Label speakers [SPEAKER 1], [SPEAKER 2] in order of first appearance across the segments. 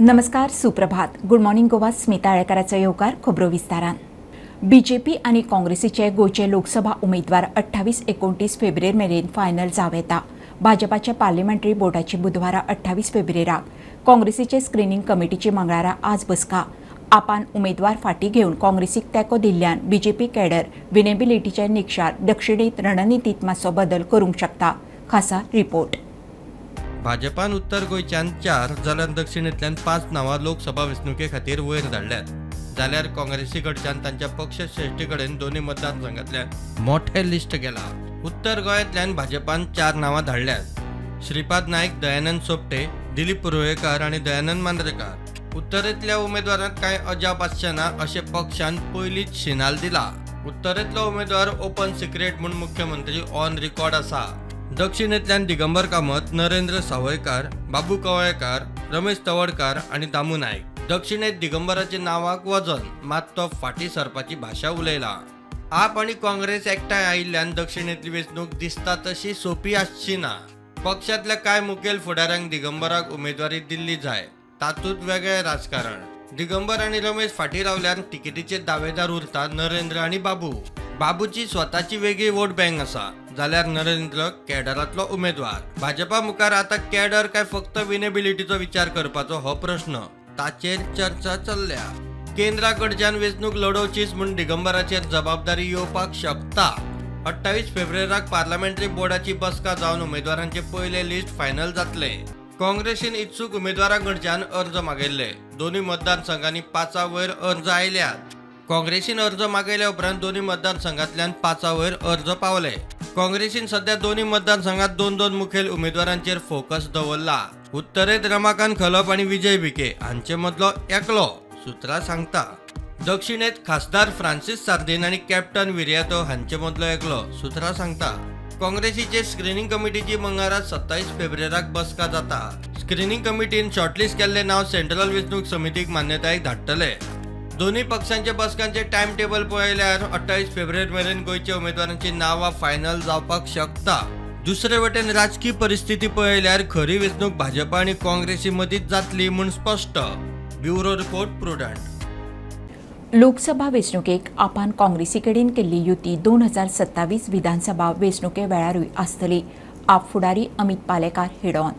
[SPEAKER 1] नमस्कार, सुप्रभात. Good morning Goa, Smita आळेकाराचो येवकार खबरो विस्तारान. बीजेपी आनी काँग्रेसीचे गोंयचे लोकसभा उमेदवार 28-29 फेब्रुवारी मेरेन फायनल जावं येता. भाजपाच्या पार्लमेंटरी बोर्डाची बुधवारा 28 फेब्रुवारीक, काँग्रेसीचे स्क्रिनींग कमिटीची मंगळारा आज बसका. आपान उमेदवार फाटी घेवन काँग्रेसीक तेंको दिल्ल्यान बीजेपी कॅडर विनेबिलिटीच्या निकषार दक्षिणेंत रणनितींत मातसो बदल करूंक शकता. खासा रिपोर्ट.
[SPEAKER 2] भाजपान उत्तर गोंयच्यान 4 जाल्यार दक्षिणेंतल्यान 5 नांवां लोकसभा वेंचणुके खातीर वयर धाडल्यात. जाल्यार काँग्रेसी कडच्यान तांच्या पक्ष श्रेष्ठी कडेन दोनूय मतदारसंघांतल्यान मोठें लिस्ट गेलां. उत्तर गोंयांतल्यान भाजपान 4 नांवां धाडल्यात. श्रीपाद नायक, दयानंद सोपटे, दिलीप पुरोयेकार आनी दयानंद मांद्रेकार. उत्तरेंतल्या उमेदवारांत कांय अजाप आसचें ना अशें पक्षान पयलींच शिनाल दिला. उत्तरेंतलो उमेदवार ओपन सिक्रेट म्हूण मुख्यमंत्री ऑन रिकॉर्ड आसा. दक्षिणेंतल्यान दिगंबर कामत, नरेंद्र सावयकार, बाबू कवळेकार, रमेश तवडकार आनी दामू नायक. दक्षिणेंत दिगंबराच्या नांवाक वजन, मात तो फाटीं सरपाची भाशा उलयला. आप आनी काँग्रेस एकठांय आयिल्ल्यान दक्षिणेंतली वेंचणूक दिसता तशी सोंपी आसची ना. पक्षांतल्या कांय मुखेल फुडाऱ्यांक दिगंबराक उमेदवारी दिल्ली जाय, तातूंत वेगळें राजकारण. दिगंबर आनी रमेश फाटीं रावल्यान तिकेटीचे दावेदार उरता नरेंद्र आनी बाबू. बाबूची स्वताची वेगळी वोट बँक आसा, जाल्यार नरेंद्र कॅडरांतलो उमेदवार. भाजपा मुखार आतां कॅडर काय फक्त विनेबिलिटीचो विचार करपाचो हो प्रश्न, ताचेर चर्चा चल्ल्या. केंद्रा कडच्यान वेंचणूक लडोवचीच म्हूण दिगंबराचेर जबाबदारी येवपाक शकता. 28 फेब्रुवारीक पार्लमेंटरी बोर्डाची बसका जावन उमेदवारांचे पयले लिस्ट फायनल जातले. काँग्रेसीन इत्सूक उमेदवारां कडच्यान अर्ज मागयल्ले. दोनूय मतदारसंघांनी 5 वयर अर्ज आयल्यात. काँग्रेसीन अर्ज मागयल्या उपरांत दोनूय मतदारसंघांतल्यान 5 वयर अर्ज पावले. काँग्रेसीन सध्या दोनूय मतदारसंघात 2-2 मुखेल उमेदवारांचेर फोकस दवरला. उत्तरेंत रमाकांत खलप आनी विजय भिके हांचे मदलो एकलो, सुत्रां सांगता. दक्षिणेंत खासदार फ्रांसीस सार्दीन आनी कॅप्टन विरियातो हांचे मदलो एकलो, सुत्रां सांगता. काँग्रेसीचे स्क्रिनींग कमिटीची मंगळारा 27 फेब्रुवारीक बसका जाता. स्क्रिनींग कमिटीन शॉर्टलिस्ट केल्लें नांव सेंट्रल वेंचणूक समितीक मान्यतायेक धाडटले. दोनूय पक्षांचे बसकांचे टायम टेबल पळयल्यार 28 फेब्रुवारी मेरेन गोंयच्या उमेदवारांची नांवां फायनल जावपाक शकता. दुसरे वटेन राजकी परिस्थिती पळयल्यार खरी वेंचणूक भाजपा आनी काँग्रेसी मदींच जातली म्हूण स्पश्ट. Bureau report, Prudent.
[SPEAKER 1] Lok Sabha वेंचणुकेक आपान काँग्रेसी कडेन केल्ली युती 2027 विधानसभा वेंचणुके वेळारूय आसतली. आप फुडारी अमित पालेकार हेडॉन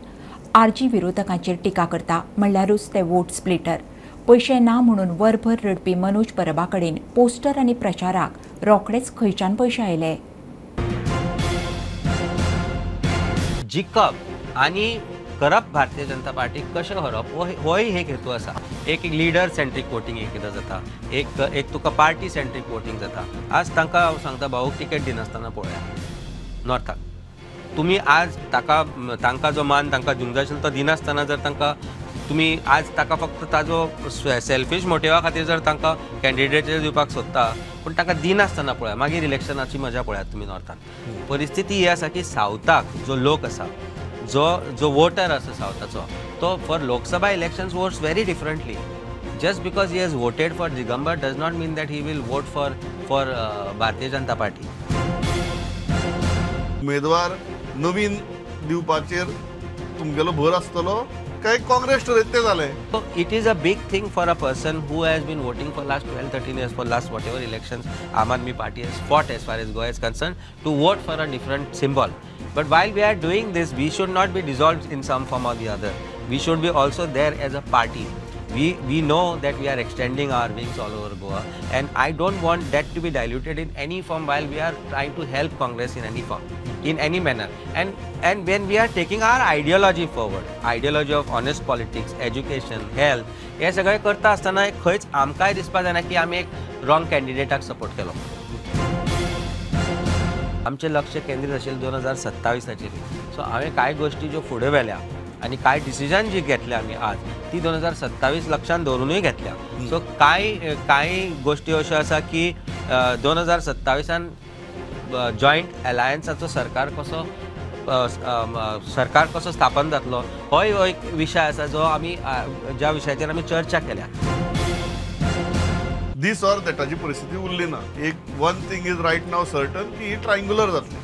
[SPEAKER 1] आरजी विरोधकांचेर टिका करता, म्हणल्यारूच ते वोट स्प्लिटर. पयशे ना म्हणून वरभर रडपी मनोज परबा कडेन पोस्टर आनी प्रचाराक रोखडेच खंयच्यान पयशे आयले.
[SPEAKER 3] जिखप आनी करप भारतीय जनता पार्टी कशें हरप होय एक हेतू आसा. एक लिडर सेंट्रीक वोटींग एकदां जाता, एक तुका पार्टी सेंट्रीक वोटींग जाता. आज तांकां हांव सांगता, भाऊक तिकेट दिनासतना पळया नॉर्थाक. तुमी आज ताका तांकां जो मान तांकां दिवंक जाय आशिल्लो तो दिनासतना जर तांकां तुमी आज ताका फक्त ताजो सेल्फीश मोटिवा खातीर जर तांकां कॅन्डिडेट दिवपाक सोदता, पूण तांकां दिनासतना पळया, मागीर इलेक्शनाची मजा पळयात तुमी नॉर्थान. परिस्थिती ही आसा की सावथाक जो लोक आसा, जो जो वोटर आसा सावथाचो, तो for Lok Sabha elections votes very differently. Just because he has voted for Digambar does not mean that he will vote for Bharatiya Janata Party.
[SPEAKER 4] उमेदवार नवीन दिवपाचेर तुमगेलो भर आसतलो काय काँग्रेस ठरयत जालें?
[SPEAKER 3] It is a big thing for a person who has been voting for last 12-13 years, for last whatever elections Aam Aadmi Party has fought as far as Goa is concerned, to vote for a different symbol. But while we are doing this, we should not be dissolved in some form or the other. We should be also there as a party. We know that we are extending our wings all over Goa, and I don't want that to be diluted in any form while we are trying to help Congress in any form, in any manner. And when we are taking our ideology forward, ideology of honest politics, education, health, हे सगळें करता आसतना खंयच आमकांय दिसपा जायना की आमी एक रॉंग कॅन्डिडेटाक सपोर्ट केलो. आमचें लक्ष केंद्रीत आशिल्लें 2027चेर. सो हांवें कांय गोश्टी ज्यो फुडें व्हेल्या आनी कांय डिसिजन जी घेतल्या आमी आज, ती 2027 लक्षांत दवरुनूय घेतल्या. सो कांय कांय गोश्टी अश्यो आसा की 2027 जॉयंट अलायन्साचो सरकार कसो स्थापन जातलो होय हो एक विशय आसा जो आमी ज्या विशयाचेर आमी चर्चा केल्या.
[SPEAKER 4] दीस ऑर दॅटाची परिस्थिती उरली ना. एक one thing is right now certain की ही ट्रायंगुलर जातली.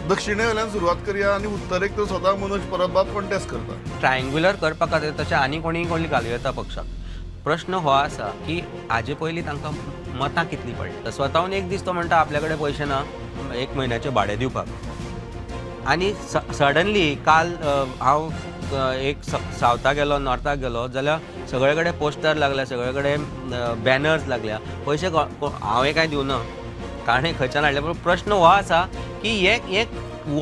[SPEAKER 4] दक्षिणे वयल्यान सुरवात करया आनी उत्तरेक तर स्वता मनोज परब बाब कॉन्टेस्ट करता.
[SPEAKER 3] ट्रायंग्युलर करपा खातीर तशें आनी कोणी कोणी घालूं येता पक्षाक. प्रश्न हो आसा की हाजे पयलीं तांकां मतां कितलीं पडलीं. स्वताहून एक दीस तो म्हणटा आपल्या कडेन पयशे ना एक म्हयन्याचें भाडें दिवपाक, आनी सडनली काल हांव एक सावथाक गेलो, नॉर्थाक गेलो जाल्यार सगळे कडेन पोस्टर लागल्या, सगळे कडेन बॅनर्स लागल्या. पयशे हांवें कांय दिवना, कारण खंयच्यान हाडले. पूण प्रश्न हो आसा की हे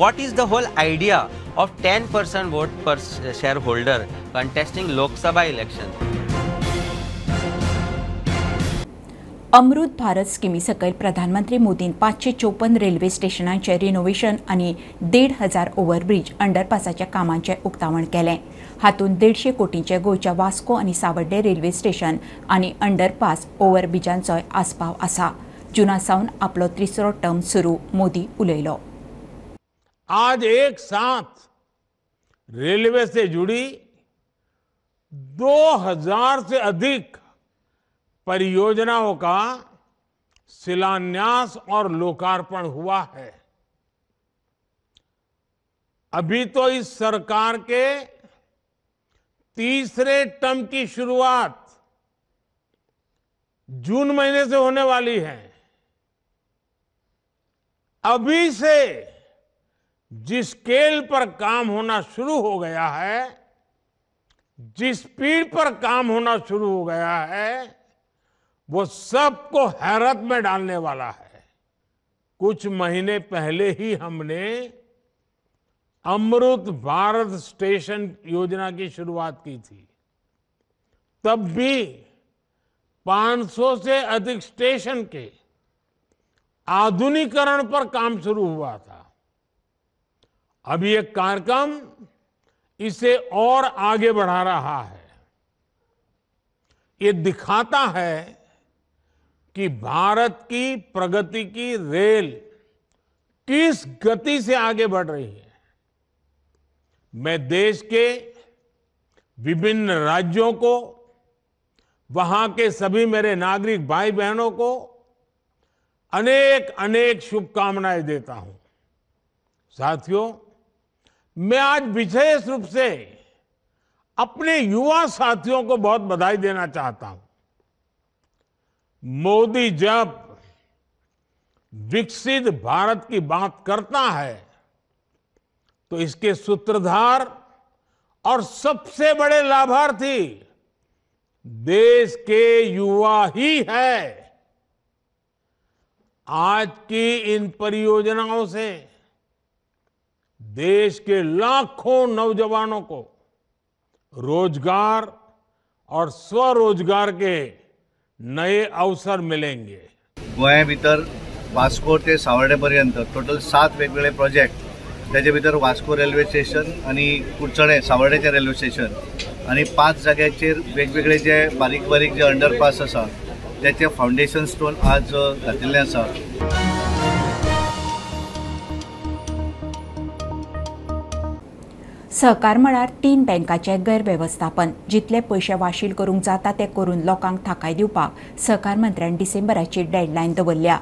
[SPEAKER 3] what is the whole idea of 10% vote per share holder contesting Lok Sabha election.
[SPEAKER 1] Amrut Bharat स्किमी सकयल प्रधानमंत्री मोदीन 554 रेल्वे स्टेशनांचे रिनोव्हेशन आनी 1,500 ओव्हरब्रिज अंडरपासाच्या कामांचें उक्तावण केलें. हातूंत 150 कोटींचे गोंयच्या वास्को आनी सावड्डे रेल्वे स्टेशन आनी अंडरपास ओव्हरब्रिजांचोय आस्पाव आसा. जुना सावन आपलो तिसरो टर्म सुरू. मोदी उलयलो.
[SPEAKER 5] आज एक साथ रेलवे से जुड़ी 2000 से अधिक परियोजनाओं का शिलान्यास और लोकार्पण हुआ है. अभी तो इस सरकार के तीसरे टर्म की शुरुआत जून महीने से होने वाली है. अभी से जिस स्केल पर काम होना शुरू हो गया है, जिस स्पीड पर काम होना शुरू हो गया है, वो सबको हैरत में डालने वाला है. कुछ महीने पहले ही हमने अमृत भारत स्टेशन योजना की शुरुआत की थी. तब भी 500 से अधिक स्टेशन के आधुनिकीकरण पर काम शुरू हुआ था. अभी एक कार्यक्रम इसे और आगे बढ़ा रहा है. ये दिखाता है कि भारत की प्रगति की रेल किस गति से आगे बढ़ रही है. मैं देश के विभिन्न राज्यों को, वहां के सभी मेरे नागरिक भाई बहनों को अनेक अनेक शुभकामनाएं देता हूं. साथियों, मैं आज विशेष रूप से अपने युवा साथियों को बहुत बधाई देना चाहता हूं. मोदी जब विकसित भारत की बात करता है तो इसके सूत्रधार और सबसे बड़े लाभार्थी देश के युवा ही है. आज की इन परियोजनाओं से देश के लाखों नौजवानों को रोजगार और स्वरोजगार के नए अवसर मिलेंगे.
[SPEAKER 6] गोंया भितर वास्को ते सावर्डे पर्यंत टोटल 7 वेगवेगळे प्रोजेक्ट, त्याचे भितर वास्को रेल्वे स्टेशन आणि कुडचडे सावर्डेचे रेल्वे स्टेशन आणि 5 जाग्याचेर वेगवेगळे जे बारीक बारीक जे अंडरपास आसा त्याचे फावंडेशन स्टोन आज घातिल्ले आसा.
[SPEAKER 1] सहकार मळार 3 बँकाचे गैरवेवस्थापन, जितले पयशे वाशील करूंक जाता ते करून लोकांक थाकाय दिवपाक सहकार मंत्र्यान डिसेंबराची डेडलायन दवरल्या.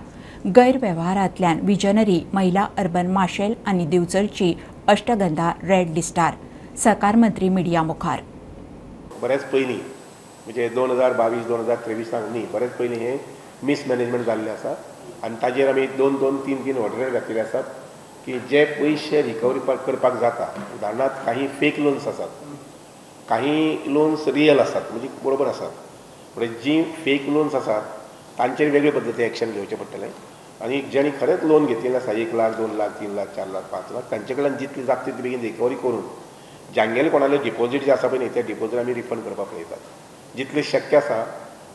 [SPEAKER 1] गैरवेव्हारांतल्यान विजनरी, महिला अर्बन माशेल आनी दिवचलची अष्टगंधा रेड लिस्टार. सहकार मंत्री मिडिया मुखार.
[SPEAKER 7] बऱ्याच पयलीं म्हणजे 2022 2023 न्ही, बऱ्याच पयलीं हें मिसमॅनेजमेंट जाल्लें आसा आनी ताजेर आमी 2 2 3 3 ऑर्डर घातिल्ले आसात की जे पयशे रिकवरी करपाक जाता. उदाहरणार्थ काही फेक लोन्स आसात, काही लोन्स रियल आसात म्हणजे बरोबर आसात, म्हणजे जी फेक लोन्स आसात तांचेर वेगळे पद्दतीन एक्शन घेवचें पडटलें आनी ज्यांनी खरेंच लोन घेतिल्लें आसा 1 लाख 2 लाख 3 लाख 4 लाख 5 लाख तांचे कडल्यान जितली जाता तितली बेगीन रिकवरी करून जांगेले कोणाले डिपॉझीट जे आसा पळय न्ही ते डिपॉझीट आमी रिफंड करपाक पळयतात. जितलें शक्य आसा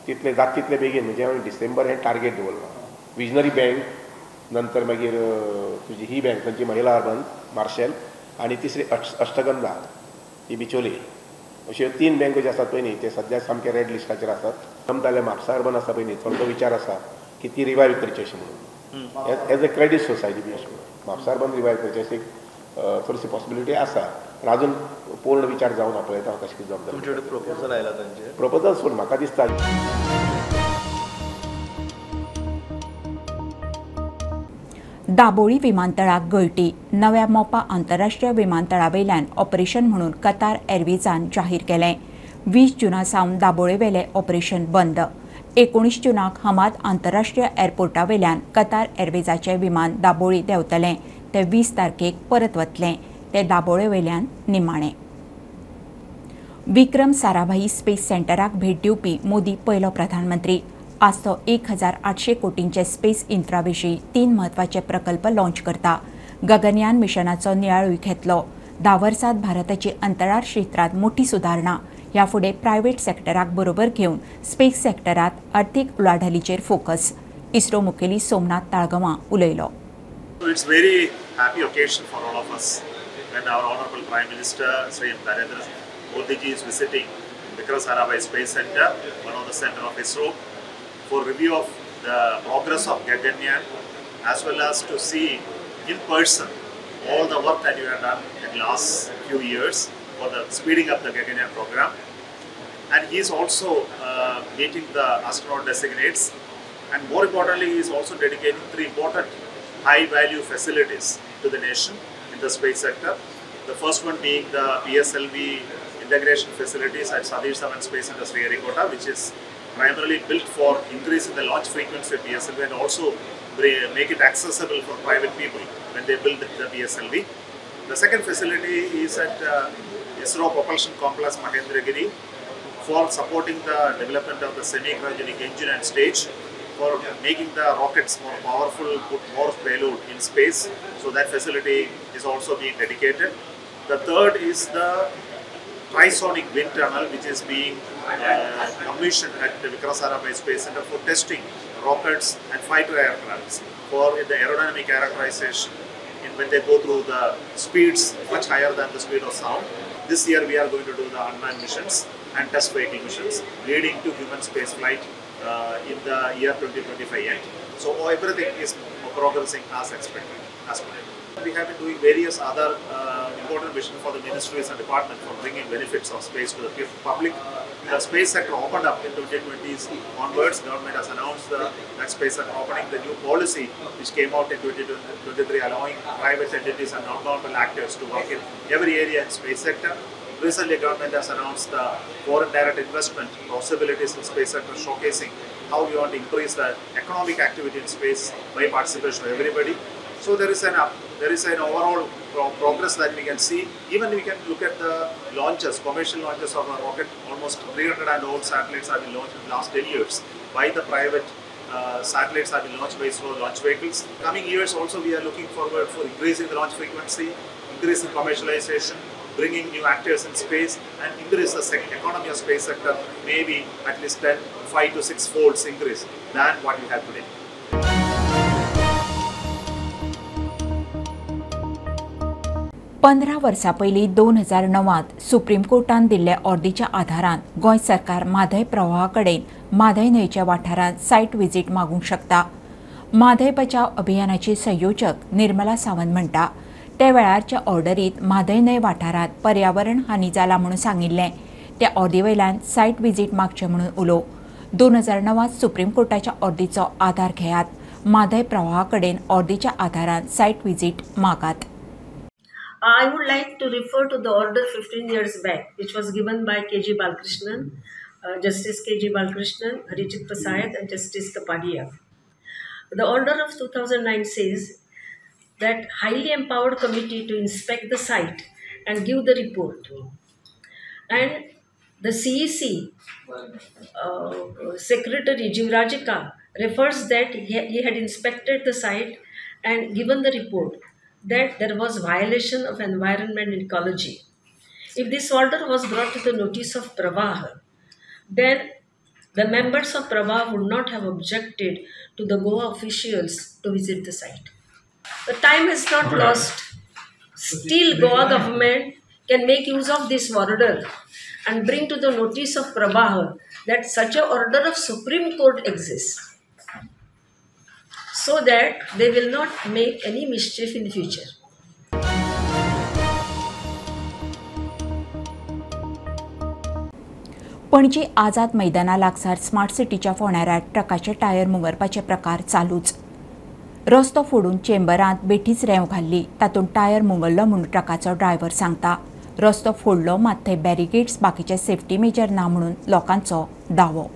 [SPEAKER 7] तितलें जाता तितले बेगीन, म्हणजे आमी डिसेंबर हें टार्गेट दवरलां. विजनरी बँक, नंतर मागीर तुजी ही बँक तांची महिला अर्बन मार्शेल आनी तिसरी अष्टगंधा ही बिचोली, अश्यो 3 बँको ज्यो आसात पळय न्ही ते सद्या सामके रेड लिस्टाचेर आसात. जाल्यार म्हापसा अर्बन आसा पळय न्ही थोडो विचार आसा की ती रिवायव करची अशें म्हणून, एज अ क्रेडीट सोसायटी बी अशें म्हणून म्हापसा अर्बन रिवायव करची अशी थोडीशी पॉसिबिलिटी आसा. पूण अजून पूर्ण विचार जावन पळयता कशें कितें जमता.
[SPEAKER 6] प्रपोजल आयला तांचे
[SPEAKER 7] प्रपोजल सोड म्हाका दिसता.
[SPEAKER 1] दाबोळी विमानतळाक गळटी. नव्या मोपा आंतरराष्ट्रीय विमानतळावेल्यान ऑपरेशन म्हणून कतार एअरवेजान जाहीर केलें. 20 जूना सावन दाबोळेवेलें ऑपरेशन बंद. 19 जूनाक हमाद आंतरराष्ट्रीय एअरपोर्टावेल्यान कतार एअरवेजाचें विमान दाबोळी देंवतलें. तें 20 तारखेक परत वतलें. तें दाबोळेवेल्यान निमाणें. विक्रम साराभाई स्पेस सेंटराक भेट दिवपी मोदी पयलो प्रधानमंत्री. आज तो 1800 कोटींचे स्पेस इन्फ्रा विशीं 3 म्हत्वाचे प्रकल्प लॉंच करता. गगनयान मिशनाचो नियाळूय घेतलो. 10 वर्सांत भारताची अंतराळ क्षेत्रांत मोठी सुदारणा. ह्या फुडें प्रायव्हेट सेक्टराक बरोबर घेवन स्पेस सेक्टरांत अर्थीक उलाढालीचेर फोकस. इस्रो मुखेली सोमनाथ ताळगवां उलयलो.
[SPEAKER 8] It's very happy occasion for all of us when our Honorable Prime Minister Shri Narendra Modi ji is visiting Vikram Sarabhai Space Center, one of the center of ISRO, for review of the progress of Gaganyaan, as well as to see in person all the work that you have done in the last few years for the speeding up the Gaganyaan program. And he is also meeting the astronaut designates, and more importantly, he is also dedicating 3 important high value facilities to the nation in the space sector. The first one being the PSLV integration facilities at Satish Dhawan Space Center Sriharikota, which is primarily built for increasing the launch frequency of PSLV and also make it accessible for private people when they build the PSLV. The second facility is at ISRO Propulsion Complex Mahendragiri for supporting the development of the semi-cryogenic engine and stage for making the rockets more powerful, put more payload in space. So that facility is also being dedicated. The third is the trisonic wind tunnel, which is being commissioned at the Vikram Sarabhai Space Center for testing rockets and fighter aircrafts for the aerodynamic characterization in when they go through the speeds much higher than the speed of sound. This year we are going to do the unmanned missions and test vehicle missions leading to human space flight in the year 2025 end. So everything is progressing as expected, as planned. We have been doing various other important missions for the ministries and department for bringing benefits of space to the public. The space sector opened up in 2020s onwards. Government has announced that space sector opening, the new policy which came out in 2023 allowing private entities and non-governmental actors to work in every area in space sector. Recently, government has announced the foreign direct investment possibilities in space sector, showcasing how we want to increase the economic activity in space by participation of everybody. So there is an overall progress that we can see. Even we can look at the launches, commercial launches of a rocket. Almost 300 and odd satellites have been launched in the last 10 years by the private satellites have been launched by ISRO launch vehicles. Coming years also we are looking forward for increasing the launch frequency, increasing commercialization, bringing new actors in space, and increase the economy of space sector, maybe at least 5 to 6 folds increase than what we have today.
[SPEAKER 1] 15 वर्सां पयलीं 2009 supreme कोर्टान दिल्ल्या ऑर्दीच्या आधारान गोंय सरकार म्हादय प्रवाहा कडेन म्हादय न्हंयच्या वाठारांत site visit मागूंक शकता. म्हादय बचाव अभियानाची संयोजक निर्मला सावंत म्हणटा, त्या वेळारच्या ऑर्डरीत म्हादय न्हंय वाठारांत पर्यावरण हानी जाला म्हणून सांगिल्लें. त्या ऑर्दी वयल्यान सायट विजीट मागचें म्हणून उलो. 2009 सुप्रीम कोर्टाच्या ऑर्दीचो आधार घेयात, म्हादय प्रवाहा कडेन ऑर्दीच्या आधारान सायट विजीट मागात.
[SPEAKER 9] I would like to refer to the order 15 years back, which was given by K.G. Balkrishnan, Justice K.G. Balkrishnan, Harijit Prasad and Justice Kapadia. The order of 2009 says that highly empowered committee to inspect the site and give the report. And the CEC Secretary Jivrajika refers that he had inspected the site and given the report that there was violation of environment and ecology. If this order was brought to the notice of Pravah, then the members of Pravah would not have objected to the Goa officials to visit the site. The time is not lost. Still, Goa government can make use of this order and bring to the notice of Pravah that such an order of Supreme Court exists, so that they will not make any mischief in the future.
[SPEAKER 1] Panaji Azad मैदाना लागसार smart सिटीच्या फोंड्यार ट्रकाचे tyre मुंगरपाचे प्रकार चालूच. रस्तो फोडून चेंबरांत बेठीच रेंव घाल्ली, तातूंत टायर मुंगल्लो म्हूण ट्रकाचो ड्रायव्हर सांगता. रस्तो फोडलो मात थंय बॅरिकेड्स बाकीचे सेफ्टी मेजर ना म्हणून लोकांचो दावो.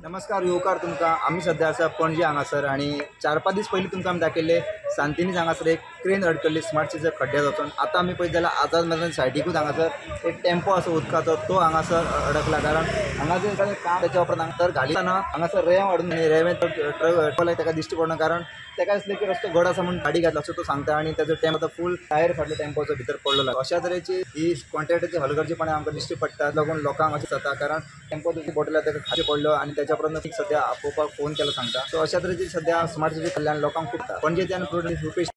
[SPEAKER 10] नमस्कार येवकार तुमकां. आमी सद्या आसा पणजे हांगासर आनी 4-5 दीस पयलीं तुमकां आमी दाखयल्ले सांतिनीज हांगासर एक क्रेन अडकल्ली स्मार्ट सिटीच्या खड्ड्यार वचून. आतां आमी पळयत जाल्यार आझाद मैदान सायडीकूच हांगासर एक टेम्पो आसा उदकाचो, तो हांगासर अडकला. कारण हांगा जे काम त्याच्या उपरांत हांगासर घालितना हांगासर रेंव हाडून रेंवें ट्रक ताका दिश्टी पडना, कारण ताका दिसलें की रस्तो घड आसा म्हणून गाडी घातला असो तो सांगता आनी ताजो टेम्पो आतां फूल टायर फाटलो टेम्पोचो भितर पडलो. अशा तरेची ही कॉन्ट्रॅक्टरची हलगर्जीपणां आमकां दिश्टी पडटा, लागून लोकांक अशें जाता. कारण टेम्पो बॉटल ताका खाचे पडलो आनी त्याच्या उपरांत सद्या आपोवपाक फोन केलो सांगता. सो अशा तरेची सद्या स्मार्ट सिटी कल्याण लोकांक खूब पणजेच्यान रुपेश.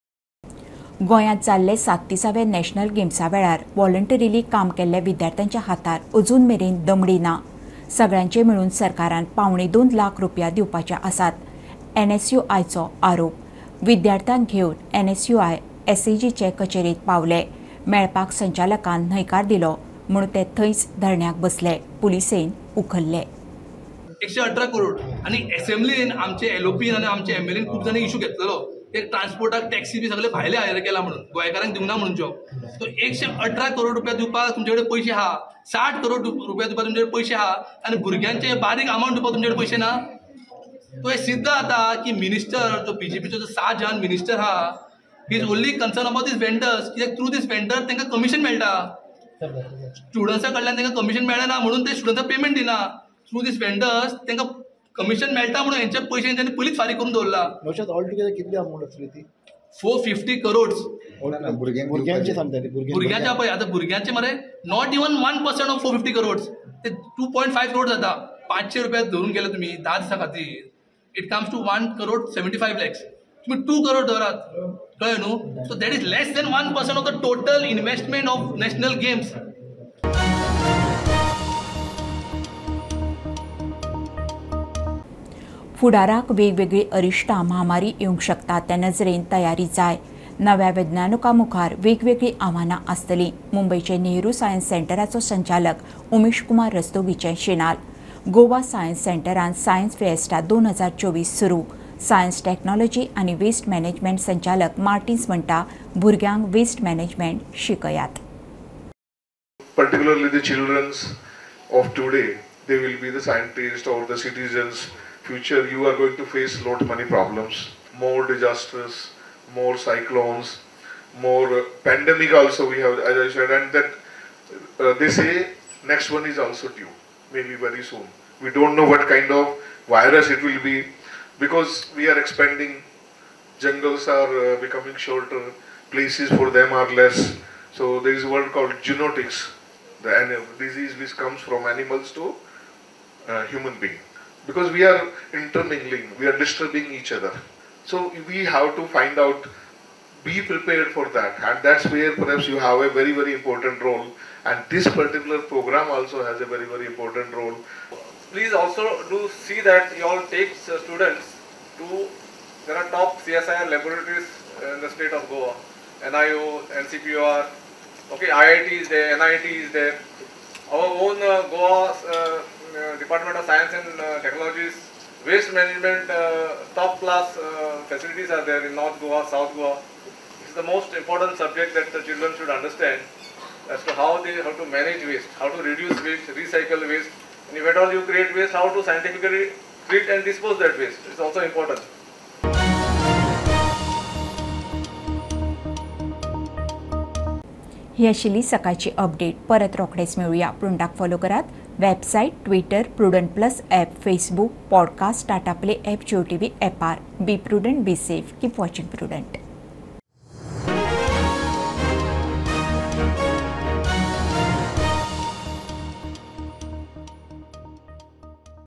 [SPEAKER 1] गोंयांत जाल्ले 37व्या नॅशनल गेम्सा वेळार व्हॉलंटरीली काम केल्ल्या विद्यार्थ्यांच्या हातार अजून मेरेन दमडी ना. सगळ्यांचे मेळून सरकारान 1.75 लाख रुपया दिवपाचे आसात. एनएसयूआयचो आरोप. विद्यार्थ्यांक घेवन एनएसयूआय एसएजीचे कचेरेंत पावले. मेळपाक संचालकान न्हयकार दिलो म्हूण ते थंयच धरण्याक बसले. पुलिसेन उखल्ले.
[SPEAKER 11] 118 करोड आनी एसेंब्लीन आमचे एलओपीन आनी आमचे एमएलएन खूब जाणांनी इशू घेतलेलो एक ट्रान्सपोर्टाक टॅक्सी बी सगळे भायले हायर केला म्हणून गोंयकारांक दिवना म्हणून जॉब. सो 118 करोड रुपया दिवपाक तुमचे कडेन पयशे आहा, 60 करोड रुपया दिवपाक तुमचे कडेन पयशे आहा आनी भुरग्यांचे बारीक अमावंट दिवपाक तुमचे कडेन पयशे ना. तो हे सिद्ध जाता की मिनिस्टर जो बीजेपीचो जो 7 जाण मिनिस्टर आहा, he is only concern about these vendors. कित्याक थ्रू these vendor तांकां कमिशन मेळटा, स्टुडंट्सा कडल्यान तांकां कमिशन मेळना म्हणून ते स्टुडंट्साक पेमेंट दिना. थ्रू these vendors तांकां कमिशन मेळटा म्हणून हेंचे पयशे हेंच्यांनी पयलींच फारीक करून दवरला.
[SPEAKER 12] ऑल टुगेदर कितली अमावंट आसली ती?
[SPEAKER 11] 450 करोड्स.
[SPEAKER 12] भुरग्यांचे सांगता,
[SPEAKER 11] भुरग्यांचे पळय आतां भुरग्यांचे मरे not even 1% of 450 crores, ते 2.5 करोड जाता. 500 रुपया धरून गेले तुमी 10 दिसां खातीर, it comes to 1 crore 75 lakhs. तुमी 2 करोड धरात, कळ्ळें न्हू? So that is less than 1% of the total investment of national games.
[SPEAKER 1] फुडाराक वेगवेगळी अरिश्टां महामारी येवंक शकता त्या नजरेन तयारी जाय. नव्या वैज्ञानिकां मुखार वेगवेगळीं आव्हानां आसतलीं. मुंबयचे नेहरू सायन्स सेंटराचो संचालक उमेश कुमार रस्तोगीचें शिनाल. गोवा सायन्स सेंटरान सायन्स फिएस्टा 2024 सुरू. सायन्स टेक्नॉलॉजी आनी वेस्ट मॅनेजमेंट संचालक मार्टिन्स म्हणटा, भुरग्यांक वेस्ट मॅनेजमेंट शिकयात.
[SPEAKER 13] Particularly the childrens of today, they will be the scientists or the citizens. Future, you are going to face lot many problems, more disasters, more cyclones, more pandemic also we have, as I said, and that they say next one is also due, maybe very soon. We don't know what kind of virus it will be, because we are expanding, jungles are becoming shorter, places for them are less. So there is a word called zoonotics, the disease which comes from animals to human being. Because we are intermingling, we are disturbing each other. So we have to find out, be prepared for that. And that's where perhaps you have a very, very important role. And this particular program also has a very, very important role.
[SPEAKER 14] Please also do see that you all take students to, there are top CSIR laboratories in the state of Goa. NIO, NCPOR, okay, IIT is there, NIT is there. Our own Goa Department of Science and Technologies, waste management, top class facilities are there in North Goa, South Goa. It's the most important subject that the children should understand as to how to manage waste, how to reduce waste, recycle waste, and if at all you create waste, how to scientifically treat and dispose that waste. It's also important.
[SPEAKER 1] ही आशिल्ली सकाळची update. परत रोखडेच मेळुया. प्रुडंटाक follow करात. Website, Twitter, Prudent plus app, Facebook, podcast, Tata Play app, Jio TV ॲपार. Be prudent, be safe, keep watching Prudent.